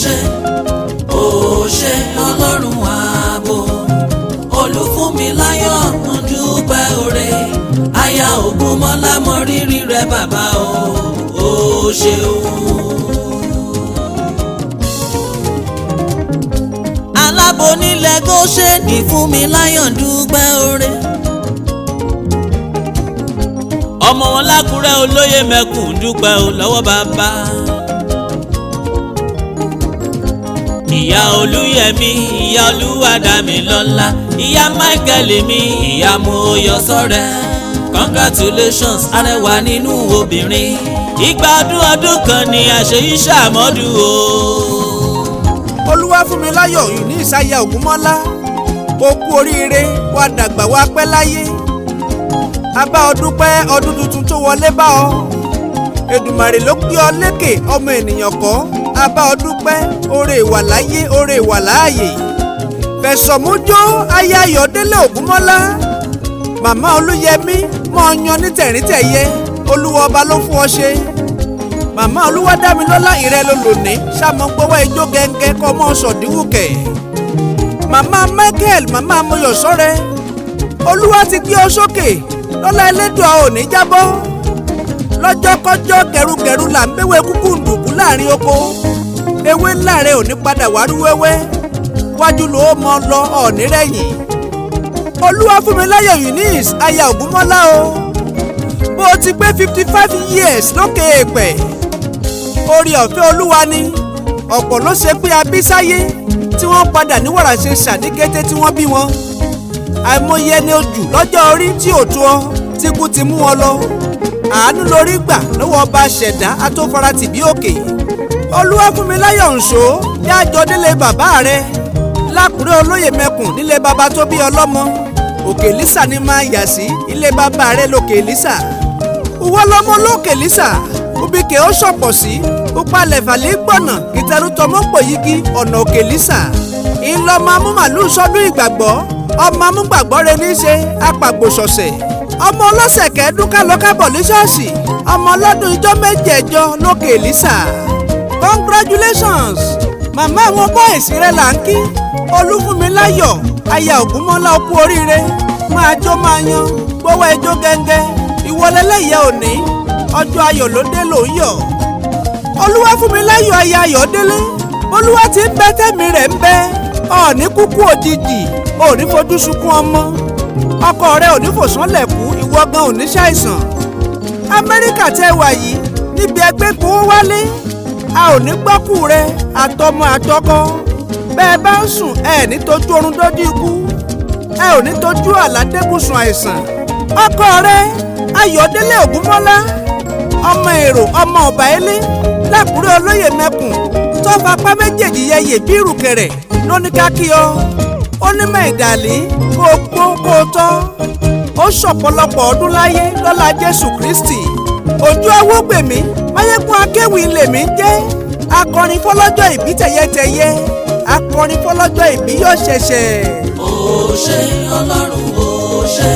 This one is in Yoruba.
Ṣé, ó ṣé Ọlọ́run ààbò. Olúfúnmiláyọ̀ ń dúpẹ́ oore. Aya Ògúnmọ́lá, mọ rírì rẹ bàbá o, ó ṣeun. Alábo nílẹ̀ Góṣẹ́nì, Fúnmiláyọ̀ dúpẹ́ oore. Ọmọ wọn lákùrẹ́ olóyè mẹ́kùn dúpẹ́ o lọ́wọ́ bàbá. Ìyá Olúyẹmí, ìyá Olúwadámilọ́lá, ìyá Michael mi, ìyá Mọ́yọ́sọ́rẹ́. Congratulations, arẹwà nínú obìnrin. Ìgbà ọdún ọdún kan ni àṣeyí ṣàmọ́dún o. Olúwafúnmiláyọ̀ Eunice aya Ògúnmọ́lá, o kú oríire, wà dàgbà wà pẹ́ láyé. A bá ọ dúpẹ́ ọdún tuntun tó wọlé bá ọ. Èdùmàrè ló gbé ọ lékè, ọmọ ènìyàn kọ́. A bá ọ dúpẹ́ oore ìwà láyé, oore ìwà láàyè. Fẹ̀sọ̀mújó aya Ayọ̀délé Ògúnmọ́lá, màmá Olúyẹmí, mọ́ ọ yan ní tẹ̀ríntẹ̀yẹ, Olúwa ọba ló fún ọ ṣe. Màmá Olúwadámilọ́lá, ìrẹ́ ló lòní sàmọ́ gbọ́wọ́ ijó gẹ́gẹ́ kọ́ mọ́ sọ̀díwùkẹ̀. Màmá Michael, màmá Mọ́yọ̀sọ́rẹ́, Olúwa ti gbé ọ sókè lọ́lá Elédùà, ò ní jábọ́. Lọ́jọ́kọ́jọ́ gẹrugẹru là ń béwé kúkú ndùkú láàrin oko. Ewé ńlá rẹ ò ní padà wá rú wẹ́wẹ́, wájú ló mọ lọ, ọ̀ọ́nì rẹ̀yìn. Olúwafúnmiláyọ̀ Eunice aya Ògúnmọ́lá o, bó o ti pé 55 years lókè èèpẹ̀, orí ọ̀fẹ́ Olúwa ni. Ọ̀pọ̀ ló ṣe pé abísáyé tí wọ́n padà ní wàrà ṣe ṣàní kété tí wọ́n bí wọn. Àìmọye ẹni ojú lọ́jọ́ orí tí ò tó ọ tí kú ti mú wọn lọ. Àánú lórí gbà lọ́wọ́ ọba ṣẹ̀dá atófaratì bí òkè. Olúwafúnmiláyọ̀ ǹṣó yájọ délé bàbá rẹ lákùrẹ́ olóyè mẹ́kùn, nílé bàbá tó bí ọlọ́mọ. Òkè Lísà ni máa yà sí, ilé bàbá rẹ lókè Lísà. Ìwọ lọmọ lókè Lísà ubike ó sọ̀pọ̀ sí upalẹ̀ fàlẹ́ gbọ̀nà ìtẹrùtọmọ́ pò yígi ọ̀nà òkè Lísà. Ìlọmọ amúmàlú sọdún ìgbàgbọ́, ọmọ amúgbàgbọ́ rẹ ní í ṣe apàgbòsọ̀sẹ̀, ọmọ ọlọ́sẹ̀ kẹ́ẹ́dún kálọ́kábọ̀ ní ṣọ́ọ̀ṣì, ọmọ ọlọ́dún ijọ́ méjèèjọ lókè Lísà. Congratulations, màmá. Àwọn boys rẹ là ń kí. Olúfúnmiláyọ̀ aya Ògúnmọ́lá, ó kú oríire, máa jó máa yan gbọ́wọ́ ẹjọ́ gẹ́ngẹ́. Ìwọlẹ́lẹ́yẹ òní, ọjọ́ ayọ̀ ló dé ló ń yọ̀. Olúwafúnmiláyọ̀ aya Ayọ̀délé, Olúwa ti ń bẹ tẹ́mi rẹ̀ ń bẹ, ọ̀ọ́ni kúkú òjijì, òní fojú sunkún ọmọ. Ọkọ rẹ òní fòsánlẹ̀ kú, ìwọ gan òní ṣàìsàn. Amẹ́ríkà tẹ́ wà yìí níbi ẹgbẹ́ gbowó wálé, a ò ní gbọ́kù rẹ àtọmọ àtọkọ. Bẹ́ẹ̀ bá ń sùn, ẹ ní tójú oorun dójú ikú, ẹ ò ní tójú àlá débùsùn àìsàn. Ọkọ rẹ Ayọ̀délé Ògúnmọ́lá, ọmọ èrò, ọmọ ọ̀bà ilé lákùrẹ́ olóyè mẹ́kùn, tó fapá méjèèjì yẹyẹ bí ìrùkẹ̀rẹ̀ lóní kákí ọ. Ó ní mọ̀ ìdàlí kó o gbó kó o tọ́, ó ṣọ̀pọ̀lọpọ̀ ọdún láyé lọ́lá Jésù Kristi. Ojú awógbèmí Máyégún akéwì lèmi ń jẹ́, akọrin fọlọ́jọ́ ìbí tẹ̀yẹtẹ̀yẹ, akọrin fọlọ́jọ́ ìbí yóò ṣẹ̀ṣẹ̀. Ó ṣé Ọlọ́run, ó ṣé.